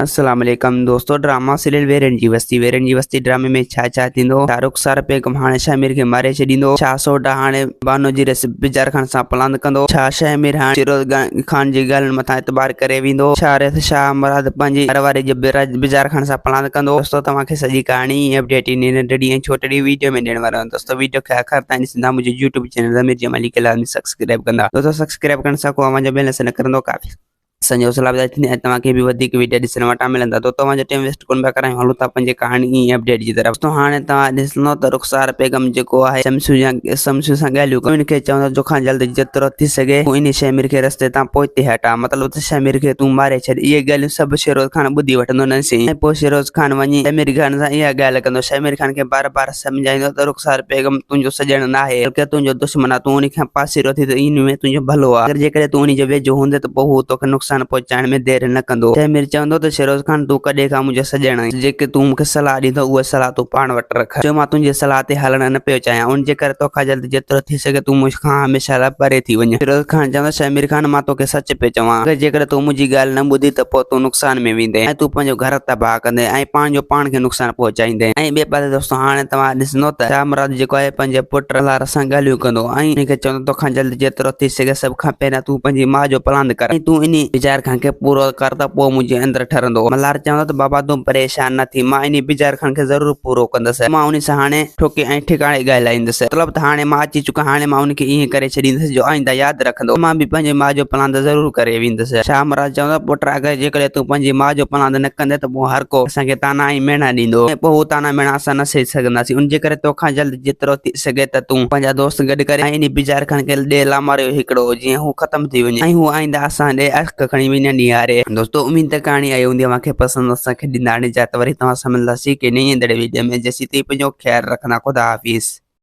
السلام عليڪم دوستو ڊراما سيريل ويرن جي وستي ويرن جي وستي ڊرامي ۾ ڇا ڇا ٿيندو ڇا رخسار بيگم هاڻي شهمير کي ماري ڇڏيندو ڇا سوڍا هاڻي بانو جي رس بجار خان سان پلاند ڪندو ڇا شهمير هاڻي شيروز خان جي ڳالهين مٿان اعتبار ڪري ويندو ڇا ريس شاهه مراد پنهنجي گهر واري جي بجار خان سان پلاند ڪندو دوستو توهان کي سڄي ڪهاڻي ۽ اپڊيٽ انهي ننڍڙي ۽ ڇوٽڙي ويڊيو ۾ ڏيڻ وارو آهيان دوستو ويڊيو کي آخر تائين ڏسندا منهنجي يوٽيوب چينل ضمير جمالي کي لازمي سبسڪرائب ڪندا دوستو سبسڪرائب ڪرڻ سان ڪو اوهان جو بيلنس نه ڪرندو ڪافي اسان جي حوصلا افزائي ٿيندي ۽ توهان کي به وڌيڪ ويڊيا ڏسڻ وٽان ملندا تو توهان جو ٽيم ويسٽ ڪونه پيا ڪرايون هلون ٿا پنهنجي ڪهاڻي ۽ اپڊيٽ جي طرف دوستو هاڻي توهان ڏسندو ته رخسار بيگم جيڪو آهي شمسو يا شمسو سان ڳالهيون ڪيون ان کي چوندو جو کان جلد جيترو ٿي سگهي تون انهي شهمير کي رستي تان پوئتي هٽا مطلب ته شهمير کي تون ماري ڇڏ اهي ڳالهيون سڀ شيروز خان ٻڌي وٺندو ننسي ۽ پوء شيروز خان وڃي شهمير خان سان اها ڳالهه ڪندو شهمير خان کي بار بار سمجهائيندو ته رخسار بيگم تنهنجو سڄڻ ناهي، بلڪه تنهنجو دشمن آهي، تون انهي کان پاسيرو ٿي ته انهي ۾ تنهنجو ڀلو آهي، اگر جيڪڏهن تون انهي جي ويجهو هوندين ته پوء هو توکي نقصان پهچائڻ ۾ دير نه ڪندو. شهمير چوندو ته شيروز خان تون ڪڏهن کان منهنجو سڄڻ آهين، جيڪي تون مون کي صلاح ڏيندو اها صلاح تون پاڻ وٽ رک، جو مان تنهنجي صلاح تي هلڻ نه پيو چاهيان، ان جي ڪري توکان جلد جيترو ٿي سگهي تون مون کان هميشه لاء پري ٿي وڃ. شيروز خان چوندو شهمير خان مان توکي سچ پيو چوان، اگر جيڪڏهن تون منهنجي ڳالهه نه ٻڌي ته پوء تون نقصان ۾ ويندين ۽ تون پنهنجو گهر تباهه ڪندين ۽ پنهنجو پاڻ کي نقصان پهچائيندين ۽ ٻئي پاسي دوستو هاڻي توهان ڏسندو ته شاهه مراد جيڪو آهي پنهنجي پٽ ملهار سان ڳالهيون ڪندو ۽ ان کي چوندو توکان جلد جيترو ٿي سگهي سڀ کان پهريان تون پنهنجي ماء جو پلاند ڪر ۽ تون انهي بجار خان کي پورو ڪر ته پوء منهنجي اندر ٺرندو. ملهار چوندو ته بابا تون پريشان نه ٿي مان انهي بجار خان کي ضرور پورو ڪندس مان انهي سان هاڻي ٺوڪي ۽ ٺڪاڻي ڳالهائيندس مطلب ته هاڻي مان اچي چڪو آهيان هاڻي مان ان کي ائين ڪري ڇڏيندس جو آئنده ياد رکندو مان به پنهنجي ماء جو پلاند ضرور ڪري ويندس. شاهه مراد چوندو پٽ اگر جيڪڏهن تون پنهنجي ماء جو پلاند نه ڪندين ته پوء هر ڪو اسان کي طعنا ۽ ميڻا ڏيندو ۽ پوء هو طعنا ميڻا اسان نه سهي سگهنداسين ان جي ڪري توکان جلد جيترو ٿي سگهي ته تون پنهنجا دوست گڏ ڪري ۽ انهي بجار خان کي ڏي لاماريو هڪڙو جيئن هو ختم ٿي وڃي ۽ هو آئنده اسان ڏي اک کڻي به نه نهاري. دوستو اميد ته ڪهاڻي آئي هوندي اوهان کي پسند اسان کي ڏيندا هاڻي اجازت وري توهان سان ملنداسين ڪنهن نئين ايندڙ ويڊيو ۾ جيسين تائين پنهنجو خيال رکندا خدا حافظ.